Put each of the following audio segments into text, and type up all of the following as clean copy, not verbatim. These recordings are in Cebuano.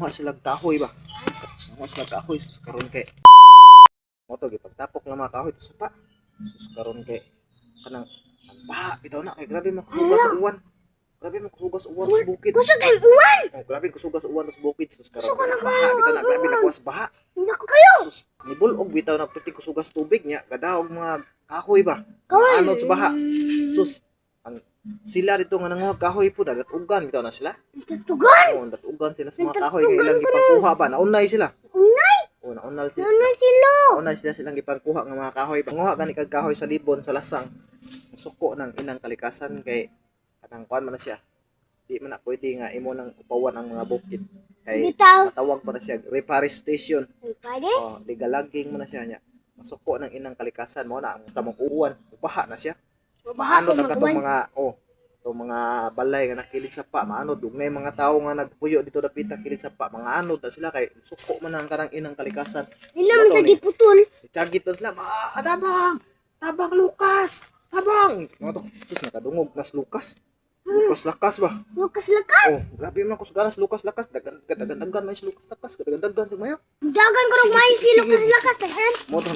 Mga silang kahoy ba? Mga silang kahoy sus karon kay mo to gipagtapok ng mga kahoy to sa pa. Sus karon kay kanang ang baha bitaw na kay grabe makasuga sa uwan. Grabe makasuga sa uwan sa bukid. Kusog ang uwan. Oh, grabe kusuga sa uwan sa bukid sus karon. Kusog na Baha kayo bitaw na ang grabe uwan. nakuha sa baha. Nako kayo. Sus nibulog bitaw na pati kusuga sa tubig niya gadaog mga kahoy ba. Kahoy. Anod sa baha. Sus ang sila dito nga nanguha kahoy po datugan bitaw na sila. Tatugan. Oh, datugan sila sa mga kahoy nga ilang gipangkuha ba naunay sila. Unay. Oh, naunal sila. Unay sila. Naunay sila silang gipangkuha nga mga kahoy. Panguha gani kag kahoy sa libon sa lasang. Suko ng inang kalikasan kay kanang kuan man na siya. Di man na pwede nga imo nang upawan ang mga bukid. Kay Bitaw. matawag pa na siya reforestation. Pares. Oh, ligalaging man na siya niya. Masuko ng inang kalikasan mo na ang basta mong uwan, ubaha na siya. Mabaha Maanod ko ang katong mag-uwan. mga oh, itong mga balay nga nakilid sa pa, maanod ug nay mga tawo nga nagpuyo dito dapita kilid sa pa, mga anod na sila kay suko man ang kanang inang kalikasan. Ila man sa Bato ni. giputol. Tsagit pa sila, ah, tabang! Tabang Lucas! Tabang! Mga to, sus, nakadungog nas Lucas. Lucas Lakas ba? Lukas lakas. Oh, grabe man ako sa Lucas Lakas. Dagan, dagan, dagan, may si Lucas Lakas. Dagan, dagan, mayo. Dagan ko Sige, rong maayo sige, si sige. Lukas lakas. Daghan. Mo to,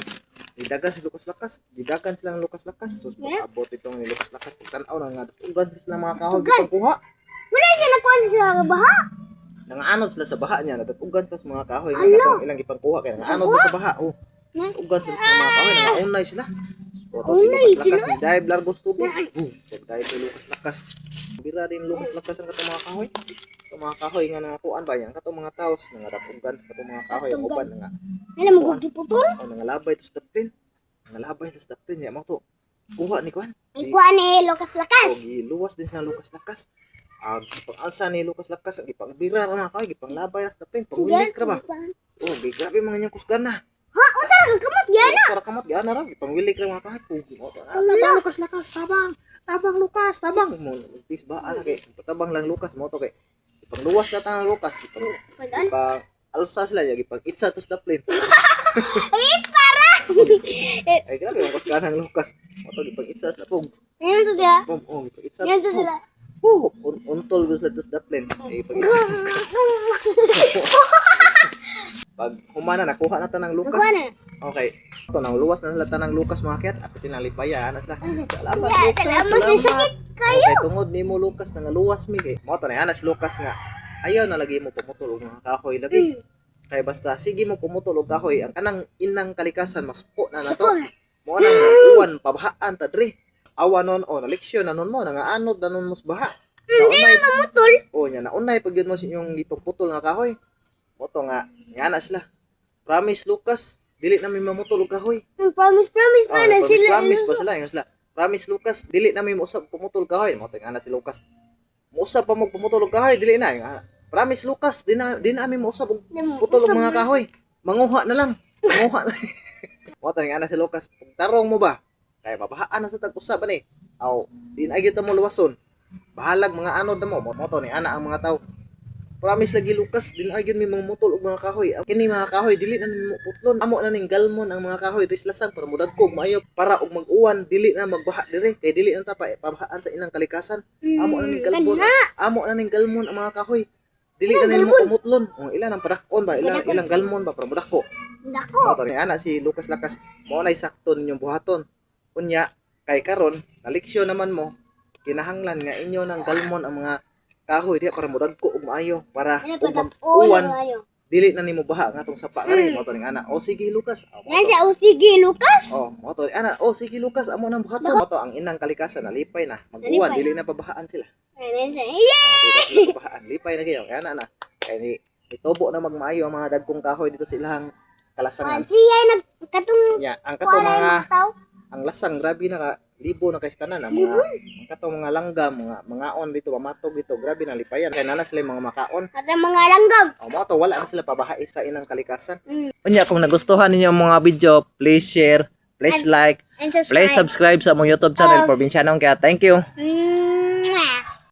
didagan si Lucas Lakas. Didagan silang Lucas Lakas. Sus, Yeah. pag-abot itong ni Lucas Lakas. Pagtanaw na nga, datugan sila mga kahoy. Datugan. Gipangkuha. Wala siya nakuha sa baha. Nangaanod sila sa baha niya. Natatugan sila sa mga kahoy. Nga Ano? katong ilang gipangkuha. Kaya nangaanod na sa baha. Oh, Na? tugan sila sa mga kahoy. Nangaunay sila. So, to si Unay Lucas sila? Lakas. Ni dive largos tubig. Boom. Pag-dive si Lucas Lakas. Bira din Lucas Lakas ang katong mga kahoy. Katong mga kahoy nga nangakuan ba yan? Katong mga taos. Nangatatugan sa katong mga kahoy. Ang uban nga. Wala mo giputol. Oh, nangalabay to sa dapin. Nangalabay to sa dapin. Ya, mo to. Kuha ni Kwan. Ay kuha ni Lukas lakas. O, giluwas din sila Lucas Lakas. Ah, gipang-alsa ni Lucas Lakas, ang gipangbira ra mga kahoy, gipanglabay ra sa dapin, pangwilik ra ba? Oh, gi grabe mga niyang kusgan na. Ha, unsa ra kamot gyana? Sa kamot gyana ra, gipangwilik ra mga kahoy. Oh, ah, tabang Lucas Lakas, tabang. Tabang Lucas, tabang. Mo tis ba ana kay tabang lang Lucas mo to kay gipangluwas na tanang Lucas, gipang Pag-an. gipang alsa sila niya, gipang itsa to sa dapin. Ay, para. Ay grabe ang kusgan ang Lucas. Mo to gipang itsa sila pug. Ayun to kaya. Pum, oh, gipang itsa. Yan to sila. Oh, untol gusto sila to sa dapin. Ay gipang itsa. Pag humana nakuha na tanang Lucas. Nakuha na. Okay. Ito nang luwas na sila tanang Lucas mga kiyat. Apit na lipaya na sila. Salamat Yeah, Lucas. salamat sa sakit kayo. Okay, tungod nimo Lucas nangaluwas mi kay. Mo to na anas Lucas nga. Ayaw na lagi mo pumutol og mga kahoy lagi. Kay basta sige mo pumutol og kahoy ang kanang inang kalikasan masuko na nato. Suko na. Mo nang uwan pabahaan ta diri. Awa nun o naleksyon na nun mo nangaanod na nun mo sa baha. Naunay Pamutol. o nya naunay pag yun mo sa inyong gipagputol nga kahoy. Mo to nga nga na sila. Promise Lucas, dili na mi mamutol og kahoy. Promise, promise pa Ah, na promise, sila. promise pa sila, ingon sila. Promise Lucas, dili na mi mousab pumutol kahoy. Mo nga na si Lucas. Mousab pa mo pumutol og kahoy, dili na. Ingon, promise Lucas, di na mi mousab og putol og mga kahoy. Manguha na lang. Manguha na. Mo nga na si Lucas, tarong mo ba? Kay babahaan na sa tag-usab ani. Aw, di na gyud ta mo luwason. Bahalag mga anod na mo. Mo to ni ana ang mga tao. Promise lagi Lucas, dili na gyud mi mangmutol og mga kahoy. Ang kini mga kahoy dili na nimo putlon. Amo na ning galmon ang mga kahoy diri sa lasang para mudagkog maayo para og mag-uwan dili na magbaha diri kay dili na ta pa pabahaan sa inang kalikasan. Amo na ning galmon. Amo na ning galmon ang mga kahoy. Dili na nimo pumutlon. Oh, ilan ang padak-on ba? Ilang ilang galmon ba para mudako. Dako. Mo to ni ana si Lucas Lakas mo nay sakto ninyong buhaton. Unya kay karon naleksyon naman mo kinahanglan nga inyo ng galmon ang mga kahoy diha para mudagko og maayo para Ano ug pa mag-uwan ayo. dili na nimo baha nga tong sapa kare mo to ning ana. O sige Lucas. Oh, mo Yan to. sa sige Lucas. Oh, mo to ana. O sige Lucas, amo nang buhaton. Mo to ang inang kalikasan nalipay na. Mag-uwan Nalipay. dili na pabahaan sila. Ayan sa. Yeah. Oh, dili na sila pabahaan. Lipay na kayo. Kaya ana na. Kay ni nitubo na magmaayo ang mga dagkong kahoy dito sa ilang kalasangan. Siya nag katong Nya, ang katong kuha mga na tao. ang lasang grabe na ka libo na kay tanan ang mga ang katong mga langgam mga mangaon dito pamatog dito grabe na lipayan kay nana sila yung mga makaon. At ang mga langgam. O mo to wala na sila pabahay sa inang kalikasan. Unya kung nagustuhan ninyo ang mga video, please share, please like, And subscribe. please subscribe sa among YouTube channel, Probinsyanong. Kaya thank you. Mwah.